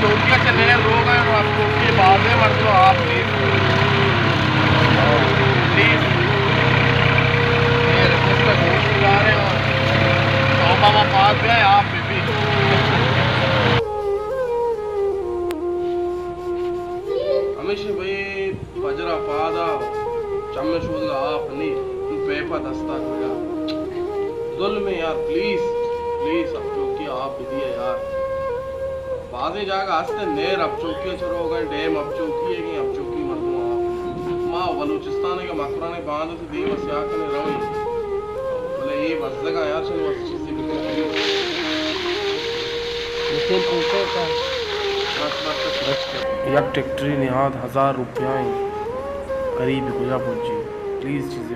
چوکی ءَ چہ نہر روگ ءَ ایں، اب چوکی ءَ بازیں مردم آپ پلیز، پلیز، اے ریکویسٹ ءَ گوش بدار ایں اور توبہ ما پاک بیائے، آپ بہ بی۔ ہمیشہ بھئی فجر ءَ پاد ءَ چم ءِ شودگ ءَ آپ نی، نوں پیپ ءَ دست ءَ کتگ۔ ظلم ایں یار، پلیز، پلیز، اب چوکی ءَ آپ بدیئے یار۔ بازیں جاگہ ہست ایں، نہر اب چوکی ءَ چہ روگ ءَ ایں، ڈیم اب چوکی ءَ ایں، اب چوکی مردم آپ۔ ما بلوچستان ءِ کہ مکران ءِ باند ءَ دیم ءَ سیاہ کنیں رویں، بلے اے بزگ ءَ یار، چلو بس چیزے بکن۔ بس، بس، بس۔ یک ٹریکٹری نہاد ہزار روپیہ ایں، قریب کجا پہنچی؟ پلیز چیزے